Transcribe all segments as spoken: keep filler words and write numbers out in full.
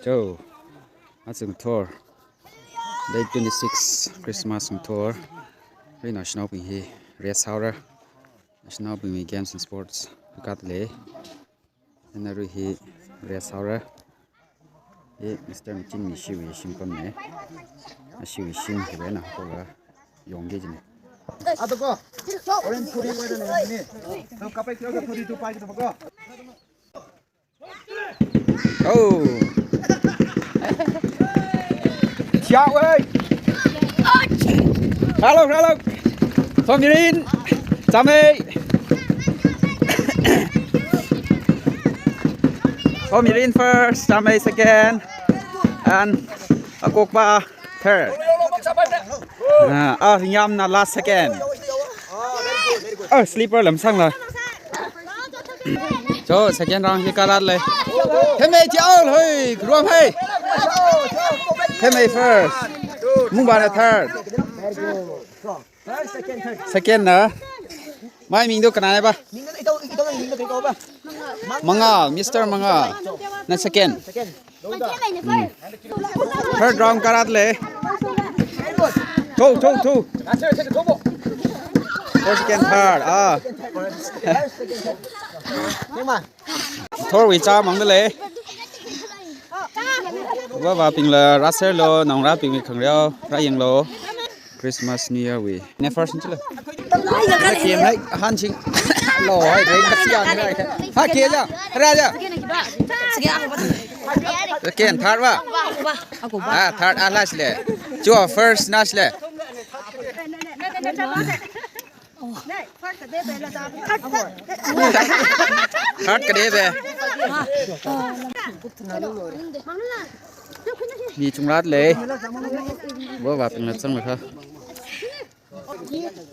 Cho, aja ngathor, date twenty-six, Christmas ngathor. Arui naoshinaobing hi rest haora. Naoshinaobingwui games and sports kakat lei. Ina arui hi rest haora. Hi Mister Michinmi shiwui shimkhurna. Ashiwui shim hiwui eina haokaga yongki kajina. Ato ko. Orange thuri wai da ni. So kapai kyo thuri tu pai kyo ko. Oh. Siya wei. Hello, hello. Somirin. Chamei. Somirin first, Chamei second, and Akokpa third. Ah, ah, Ringyamna last second. Ah, slipper lam sangla. Cho, second round hi karat lei. Themei thiao, hoi, kruam hei. Themei first. Mungbana third. Second na. Mai ming do kanai ba? Mangal, Mister Mangal. Na second. Third round karat lei. Two, two, two. First, second, third. Ah. Thor wui cha mang lei. Wa wa ping la raser lo, nong ra ping mi khang reo, ra yeng lo. Christmas, New Year wui. Ne first chila. Game hai han ching. Lo hai ring kasi ya ni hai. Ha ke ja. Ra ja. Second, third wa. Ah, third ah last lei. Chua first last lei. Third kadei be. Ni chungrat lei. Bo ba ping la chang la kha.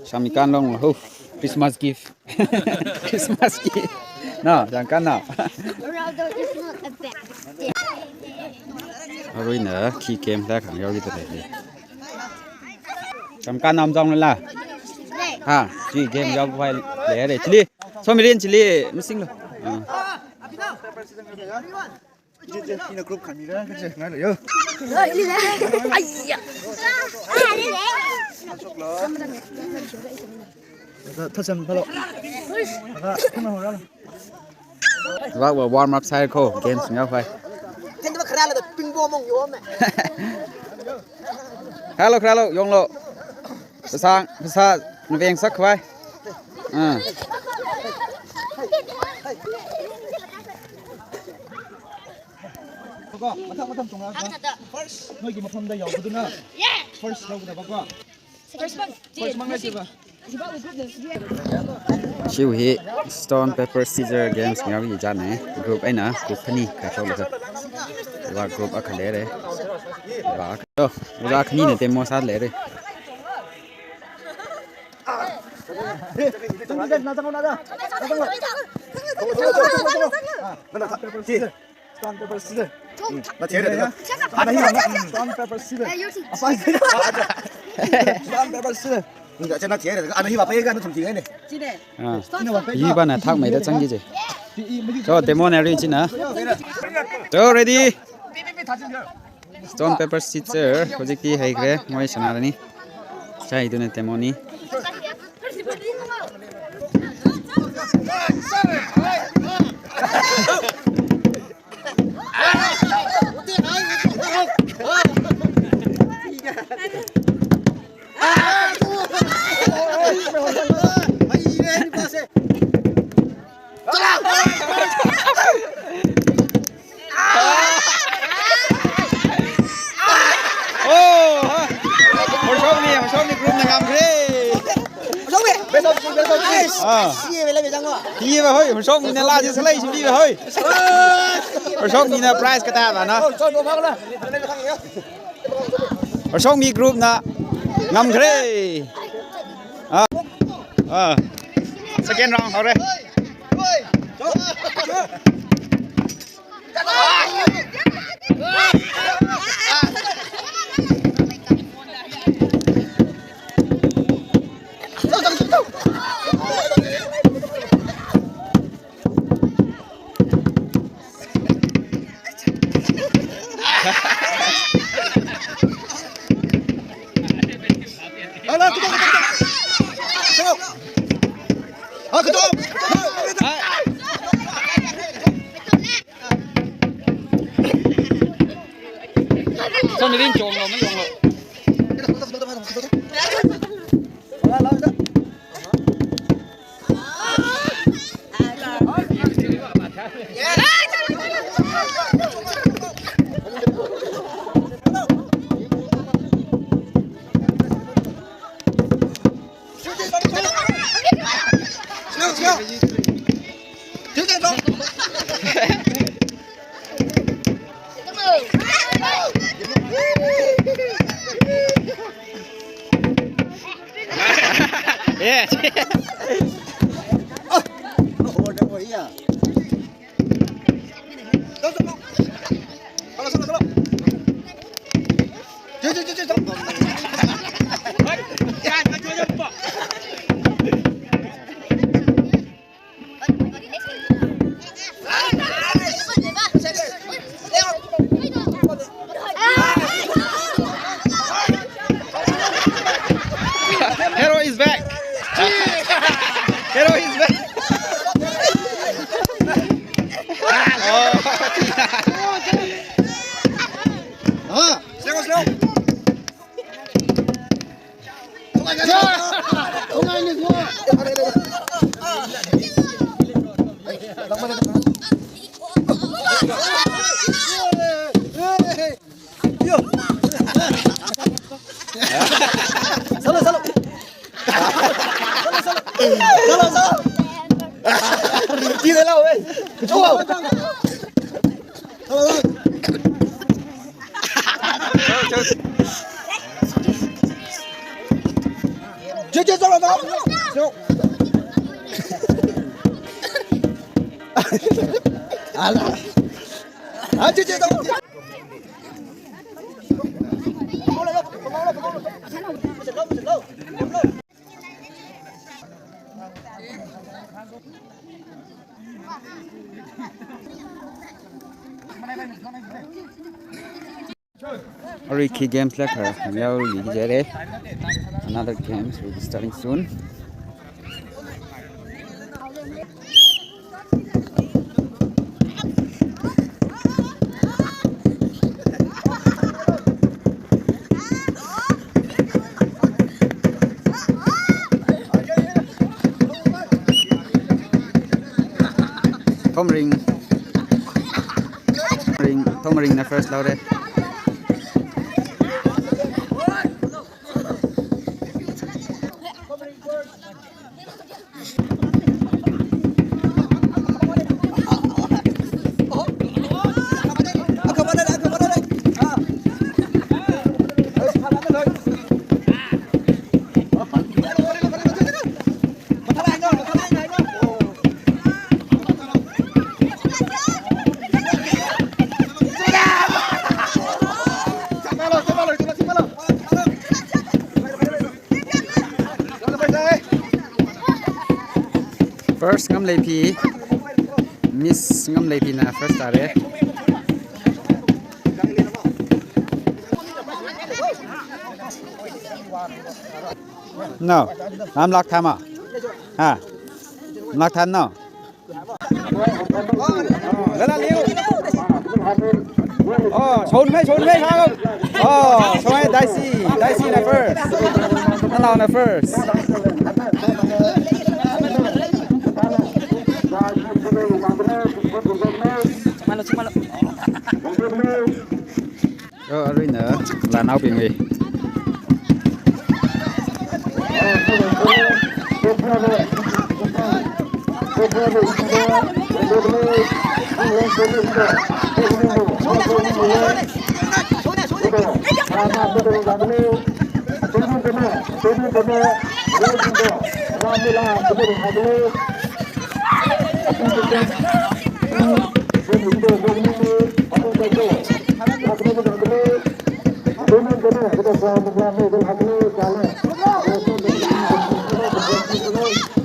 Shami kan long ho. Christmas gift. Christmas gift. No, jang kan no. Ronaldo is not a bad. Arui na khi game da khang yao ki ta lei. Cham kan nam jong la. Ha, chi game yao pai lei re. Chili. Somirin chili missing lo. Ah. Ina group kami ra kaje ngai lo yo. Aiya. Thasam phalo. Wa wa warm up sai ko games ngau phai. Hello, hello, yonglo. Pasang, pasa, naveng sak khwai. Ah. Ko, mathang mathang tunga ko. First, noigi mafamda yaokaduna. First, lou da ba ko. First mang na chiba. Shiu hi stone, paper, scissor games ngau hi jane. Group eina, group khani, kashok le sa. Wa group akha lei re. Wa, oh, wa khani ne demo sa lei re. Stone, paper, scissor. Stone, paper, scissor. Stone, paper, scissor. Ah. Hi bana thak mai da chang ki je. So, demo na ri china. So, ready? Stone, paper, scissor. Hojikti haikhare, moi sanarani. Chai duna demo ni. Oh, ha. Horshokmi, Horshokmi group na ngamkhare. Horshokmi. Best of three, best of three. Ah. Iye, bela bejang wa. Iye ba hoi, Horshokmi na la ji salai shi ba hoi. Horshokmi na prize kata ba na. Oh, so no bhag la. Horshokmi group na ngamkhare. Ah. Ah. Second round haore. Son rin chong lo, mayong lo. Yeah. Hero is back. Hero is back. Oh. Ah, slow, slow. Salo, salo. Salo, salo. Salo, salo. Di de lao, eh. Chua. Salo, salo. Che, che, salo, salo. Salo. Ala. Ah, che, che, salo. Arui khi games la kha miao li jere. Another games will be starting soon. Thomring. Thomring, Thomringna first lore. First Ngamleipi, Miss Ngamleipina first tare. No, ngamlak thama. Ha, ngamlak tham no. Lala liu. Oh, shon hai, shon hai, ha. Oh, shon hai, Daisy, Daisy na first. Nalaona first. Malo, malo. Oh, aruina, lanaobingwui.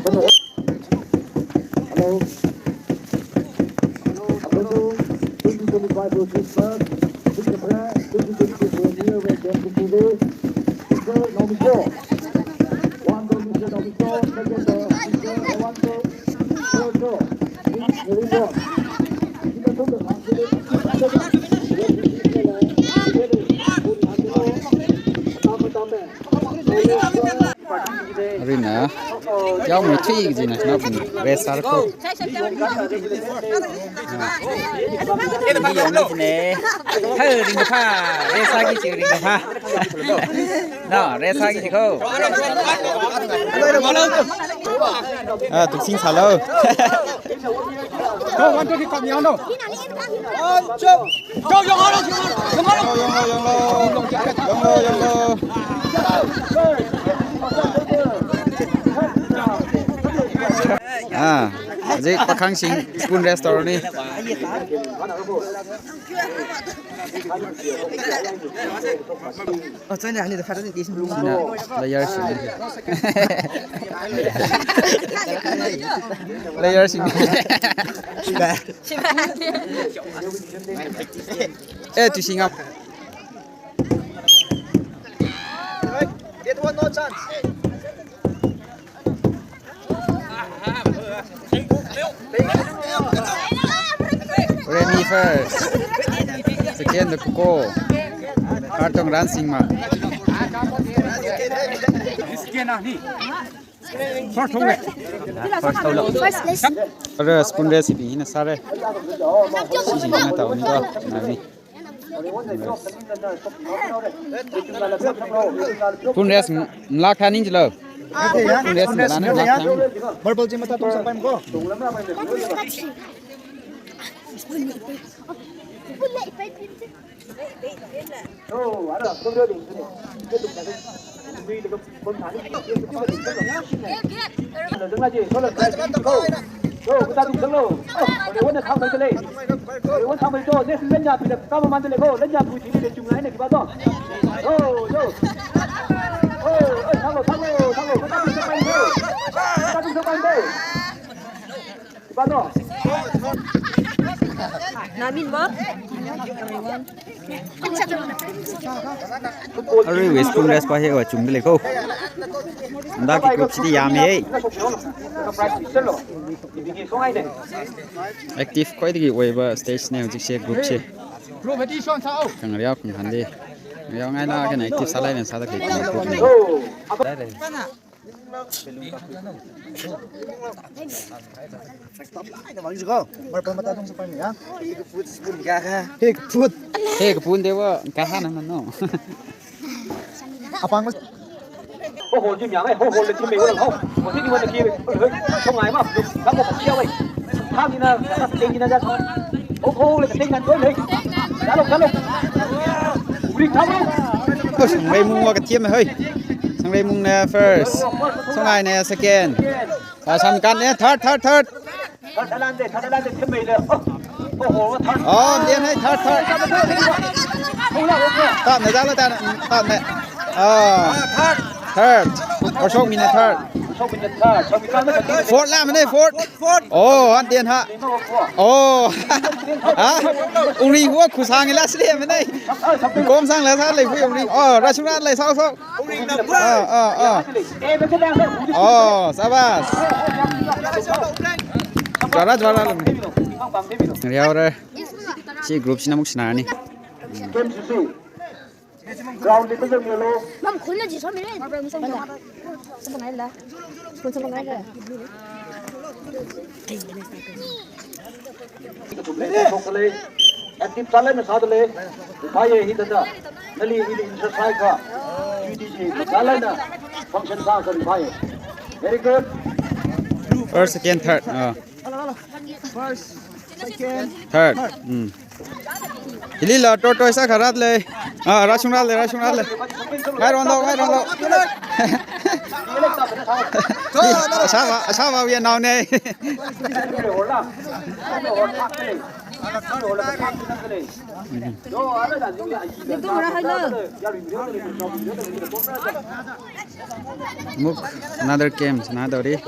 Hello. Hello. Hello. Twenty twenty-five Christmas. Arina, yao mui thui kajina, na pun rest sāra ko. Ni yao ni jine. Hai, ringkaphā, rest sāki ji ringkaphā. No, rest sāki ji ko. Ah, tuksing sālo. Go, one, two, three, come, yanglo. One, two. Go, yanglo, yanglo, yanglo. Yanglo, yanglo, yanglo. Ah, hojik pakhangshing spoon rest thaorani. Oh, china ani da fara ni. Sina layershing. Layershing. Eh, tushing up. That one, no chance. Remy first. Second the Kuko. Kartong Ransingma. First thole. First thole. Ara spoon rest bing hina sāra. Sisi hina thaoni ko. Nani. Spoon rest mlak thaning jilo. Spoon rest mlak thaning. Marble ji mata tung sapai ko. Namin ba? Arui wis spoon rest pa hi wa chungda lei ko. Hindakki group chili yāmei. Active khuidagi oiva stage ne hojikse group se. Khangareo khangahān de. Ngareo ngaina kha active sālai ne sāda khalei group ne. First stop line na vang jiko. Marble mata tung sapai ya. Hei kaput, spoon kya kha. Hei kaput. Hei kaput dewa kahān na no. Apang mas. Ho ho ji myang ai, ho ho le ji mei wa ho. Ho ji ni wa ki. Ho ngai ma. Kam ko kia wai. Kam ni na, ka teng ni na ja. Ho ho le teng na doi le. Chalo, chalo. Uri chalo. Oh, Sangreimung wa kathiam hoi. Sangreimung na first. Songai na second. Sa Samkan na third, third, third. Third alan de, third alan de, thim mei le. Oh, oh, oh, third. Oh, Indian hai third, third. Tap na jalo tan, tap na. Oh. Third. Or Songmi na third. Fourth la mane, fourth. Oh, Indian ha. Oh. Ha? Uri wa khusang la sle mane. Kom sang la sa le uri. Oh, Rashungra le sa sa. Ah, ah, ah. Oh, sabas. Jara, jara. Yaora. Chi group sina muk sina ni. Ground li kazang yellow. Mam khun na ji som ni. Bana. Sa bangai la. Khun sa bangai la. Active sālai na sāda lei. Phāye hi tata. Nali ili exercise kha. Duty ji sālai na function sā kha phāye. Very good. First, second, third. Ah. First, second, third. Hmm. Hili la to to sa kharat le. Ah, Rashungra le, Rashungra le. Ngai rondo, ngai rondo. Asama, asama we are now ne. Muk, another game, another day.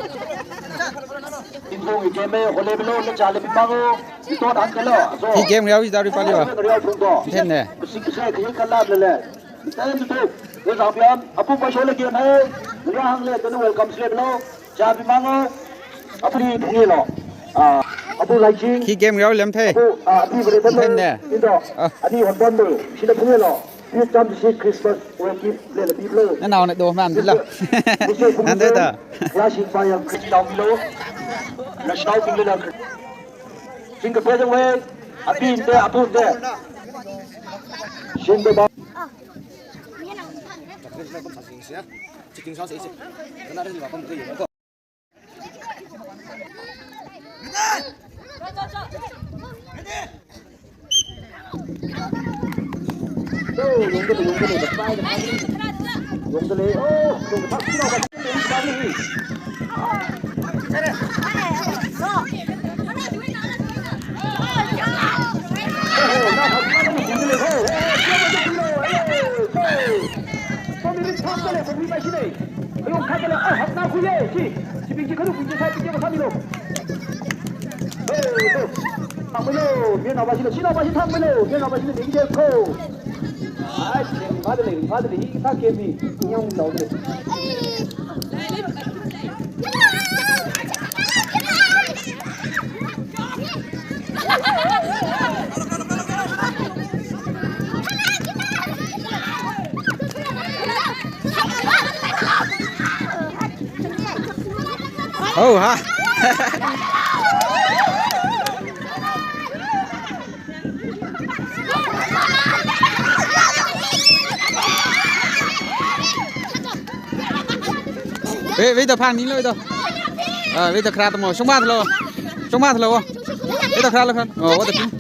Tingkong i game e, hole milo, le chale pimang o. Iton hangkalo. So. Hi game riau hi dari pali wa. Riau thung to. Thenne. Bisi bisi kaya kalam lele. Ten to two. Yo zambian, apu pa shole game hai. Riau hang le, tenu welcome slip lo. Cha pimang o. Apu ni thungilo. Ah, apu Laiching. Hi game riau lem the. Apu, ah, apu bere tenu. Thenne. Indo. Ah. Ani hon bon do. Shina thungilo. Please come to see Christmas. We'll give little people. Nanaona do man dilo. Mister Ande ta. Flashing fire, Christmas below. National King Leader. Sing the present way. Apin te, apun te. Sing the ba- Ayong khatala, ah, hapna khuiye, chi. Chi bing chi kharu bing chi sai bing chi masami lo. Hey, hey. Thangmei lo, miyanaopa chi lo, shinaopa chi thangmei lo, miyanaopa chi lo, bing chi kho. Ai, chi, ringphāda lei, ringphāda lei, hi thā game hi, nyong tau lei. Oh, ha. Wei, wei, to phang ni lo, wei, to. Ah, wei, to khara to mo. Shongma lo. Shongma lo. Wei, to khara lo khan. Oh, what the thing?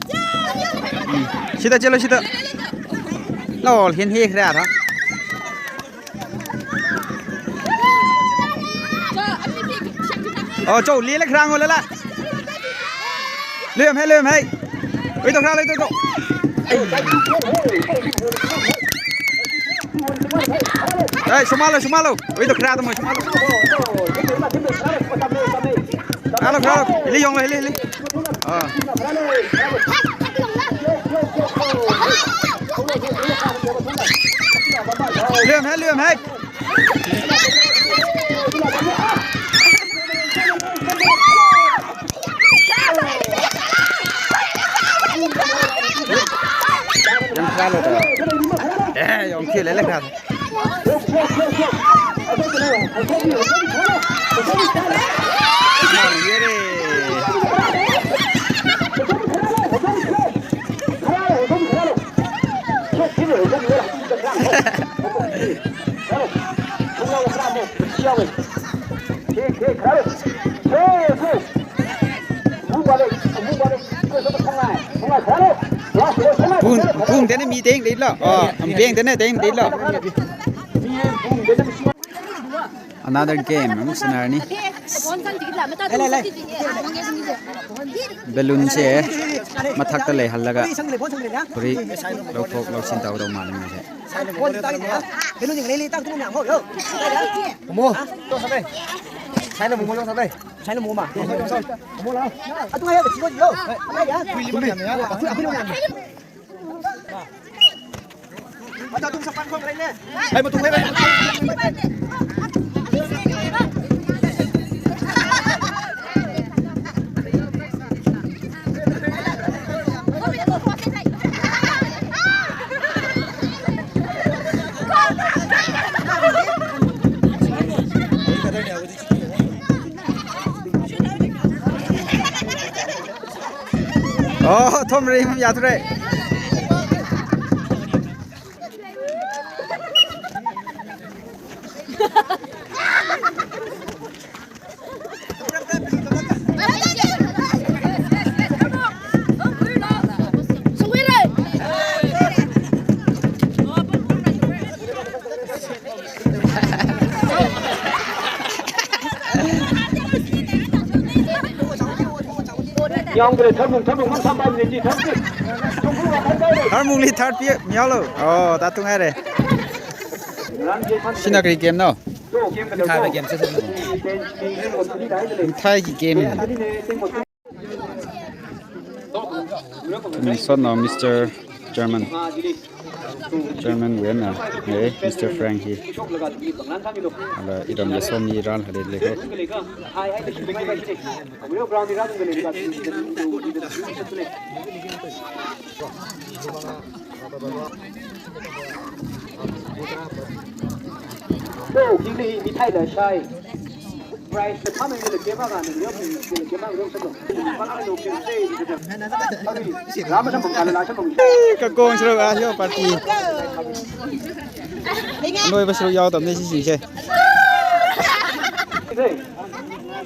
Hmm. Shida chelo, shida. Lo, hin hi khara tha. Oh, cho, li le khrang le la. Lem hai, lem hai. Oi, to khara le, to, to. Ei, sumalo, sumalo. Oi, to khara to mo, sumalo. Khara lo, khara lo. Hili yong lo, hili, hili. Ah. Lem hai, lem hai. Yong khara lo to. Eh, yong khara le le khara. Pung, pung tene mi teng dei lo. Oh, am peng tene teng dei lo. Another game, amuk sānarani. Balloon se mathakta leihallaga, puri lou thok lou sin tau dau mani se. Mo. China mo mo yong sa dai. China mo ma. Mo la. Atu ya, chigo yo. Ya. Hai, matung hai, hai. Oh, thom ri, ya thre. Yang kere thamung, thamung, mang sampai ni ji, thamung. Tharmung li third pi, miao lo. Oh, ta tung ai re. Shina kari game no? Thāda game sāsa. Mithai ki game. Ningson no Mister Chairman. Chairman Wena, eh, Mister Frank hi. Ala iram ya somi ran hale lego. So, kini mithai la shai. Prize the coming in the game, and the game, the game, Kakong sro a yo party. Noi ba sro yao tam ne si si se.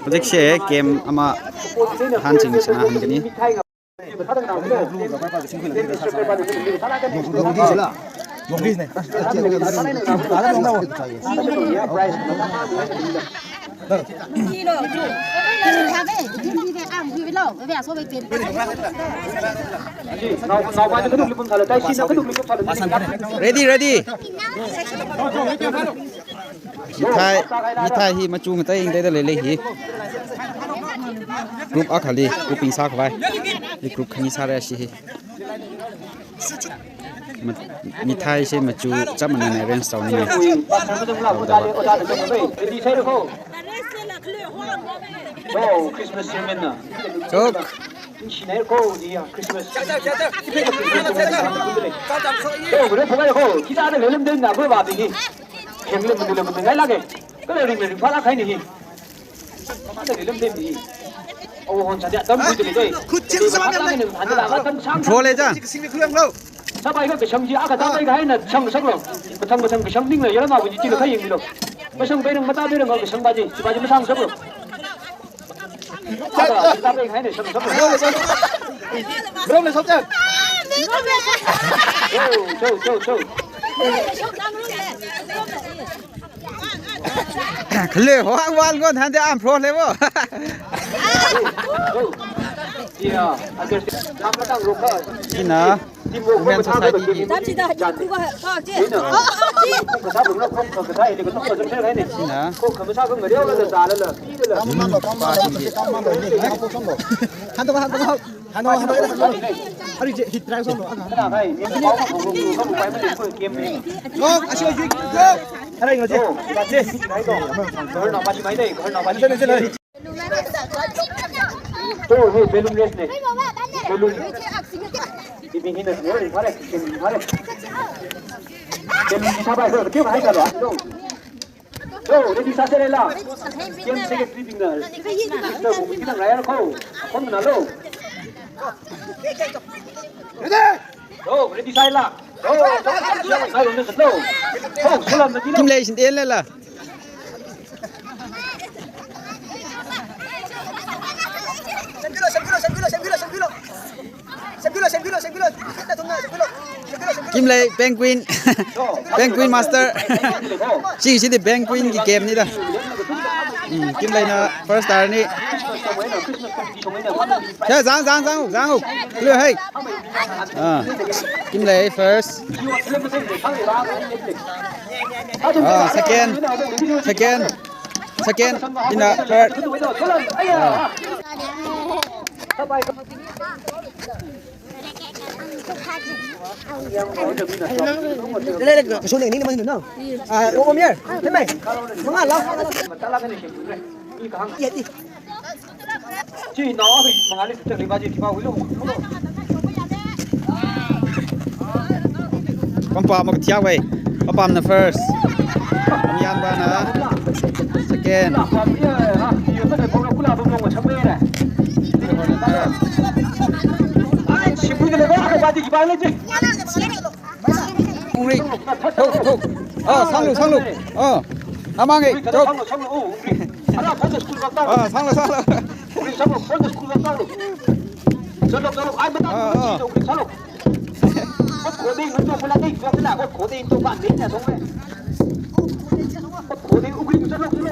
Project se game ama han ching sana han kani. Ready, ready. Mithai, mithai hi machu ngatai ngatai da lei lei hi. Group akhali, grouping sākhavai. Hi group khani sāra shi hi. Ma-, mithai se machu chap maning arrange tau ni. Oh, Christmas sermon na. Chok. Christmas. Oh, group ko, kita ada dalam dan apa ba ini. Yang lebih, lebih, lebih, lagi. Kalau ring, ring, pala kaini hi. Ada dalam dan hi. Oh, hon saja, tam pui tadi. Khutching sama kan. Anda lah, tam sang. Throw le ja. Singli khuleng lo. Sabai ka kashang ji, aka tabai ka haina shang shang lo. Kashang kashang kashang ning la, yara ma bu ji, ji la kai ying lo. Kashang bai rang, mata bai rang, kashang ba ji, ji ba ji, masang shang lo. Aka tabai ka haina shang shang lo. Bro, le sot. Yo, yo, yo, yo. Khalei hoang wal ngon hande am pro level. Ina, Women Society ki. Ina. Party ki. Hano, hano, hano. Hari je hit try solo. Go, ashi, ashi, go. Hari ngaje. Ngaje. Go, hey, balloon race ne. Balloon. Ibi hina ne, pare, pare. Balloon kita ba, kyo hai kalo. So, ready sāserela. Game secretary bingna. Mister Bukit Pinang Raya ko. Kon na lo. Ready? So, ready sāla. So, so, so, so. So, sulam na dilo. Team lei shin en lela. Sempilo, sempilo, sempilo, sempilo, sempilo. Sempilo, sempilo, sempilo. Kita tungna, sempilo. Sempilo, sempilo. Kim lei, Penguin. Penguin Master. Chi, chi di Penguin ki game ni da. Hmm, Kim lei na first star ni. Ya, zang, zang, zang, zang. Lu hai. Ah, Kim lei first. Ah, second. Second. Second. Ina third. Ah. Kasho ni, ni, ni, ni, no. Ah, o, o, mier. Hemai. Manga, la. Iya, iya. Chi, no, manga, li, li, ba, ji, ba, wi, lo. Pampa ma kathia wei. Papamna first. Yanbana second. Ungri. Thuk, thuk. Ah, sanglu, sanglu. Ah. Amang, eh, thuk. Ah, sanglu, sanglu. Ah, ah.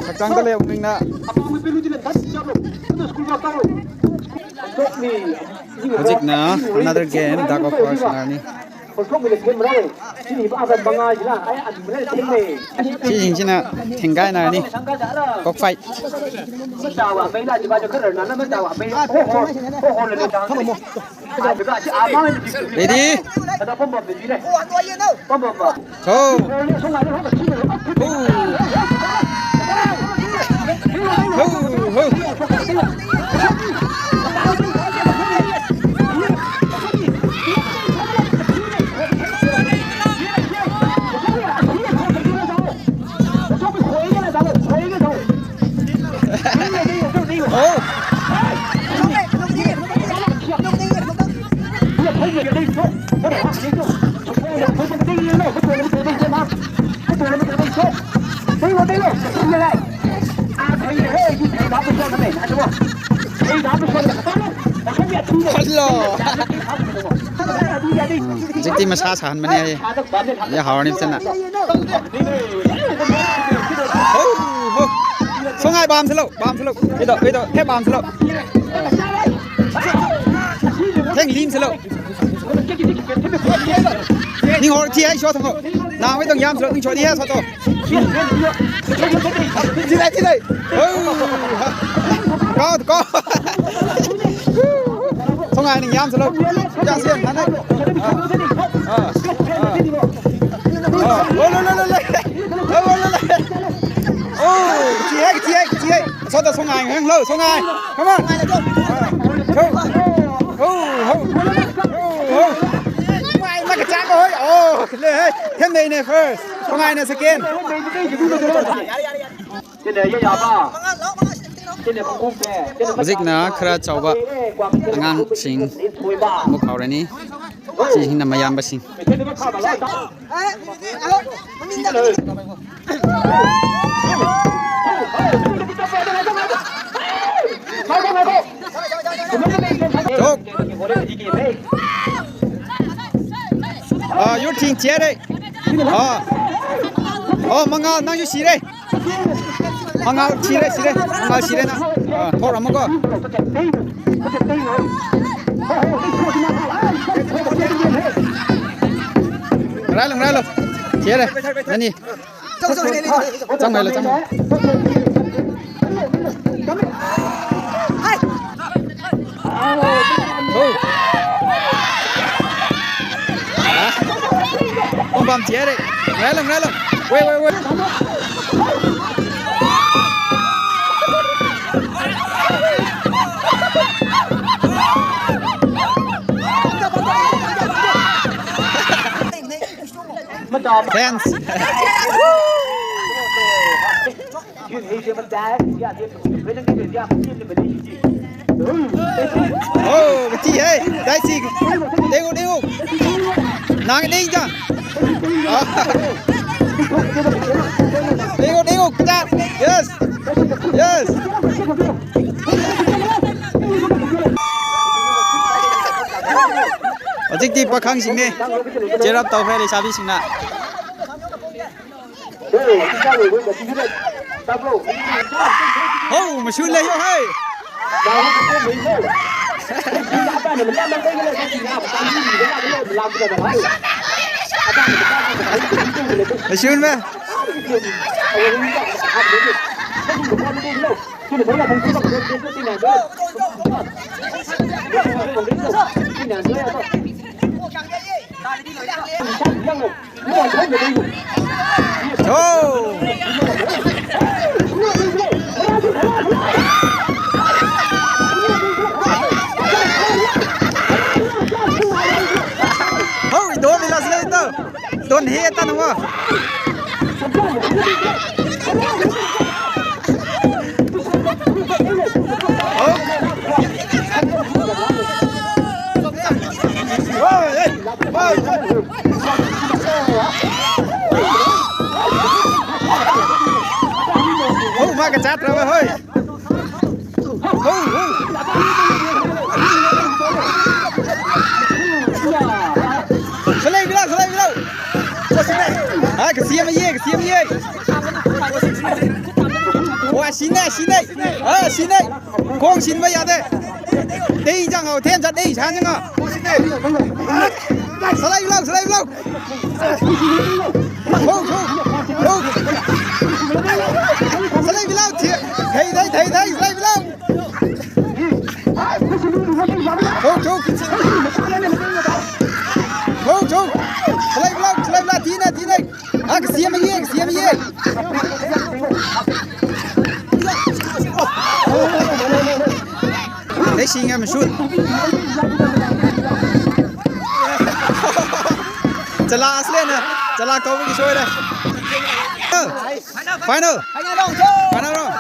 Sakchang kale ungning na. Hojikna another game, Dark of War sāni. Chishing china thingkaina ni. Cockfight. Ready? Go. Ho. Ho, ho. Hello. Hujikti masā sāhānmane. Ya, haorani chana. Ho, ho. Songai bam silo, bam silo. Ito, ito, he bam silo. Theng lim silo. Ning hor thi ai shot ho. Nang wei tong yam silo, ning shot hi shot ho. Chidai, chidai. Oh. Go, go. Songai ning yam silo. Yang sian, nanai. Ah. Ah. Ah. Oh, lo, lo, lo, lo. Oh, lo, lo, lo. Oh, chi hai, chi hai, chi hai. Sota Songai, hang lo, Songai. Come on. Go. Ho, ho. Ho, ho. Mai, mai ka chang hoi. Oh, le hai. Themmeina first. Songaina second. Hujikna khara chaoba angangsing muk haorani. Chihina mayambasing. Tok. Ah, yurthing chire. Ah. Oh, Mangal, nang yu sire. Mangal sire, sire. Mangal sire na. Ah, thok ramo ko. Railung, railung. Chire. Nani. Chang mai lo, chang mai. Oh. Ah. Pong bam chire. Railung, railung. Wait, wait, wait. Fans. Oh, kati hai. Dai si. Dengo, dengo. Nang ding jang. Ah. Dengo, dengo. Kata. Yes. Yes. Hujikti pakhangsingne. Cheer up tau hai leisabisingna. Ho, mashun le yo hai. Mashun me. Yo. Ho, idon mi las le to. Don he tan wa. Oh, ma ka chat ra hoi. Ho, ho. Salai bila, salai bila. Hai, ka siam ye, ka siam ye. Wa, sine, sine. Ah, sine. Kong sin ba ya de. Dei chang hao, them chat dei chan chang hao. Salai vlau, salai vlau. Ho, ho, ho. Salai vlau, thei, thei, thei, thei, salai vlau. Ho, ho. Ho, ho. Salai vlau, salai vlau, thina, thina. Ah, kasem ye, kasem ye. They sing him shoot. Chala asli na, chala kau ki show na. Final. Final round.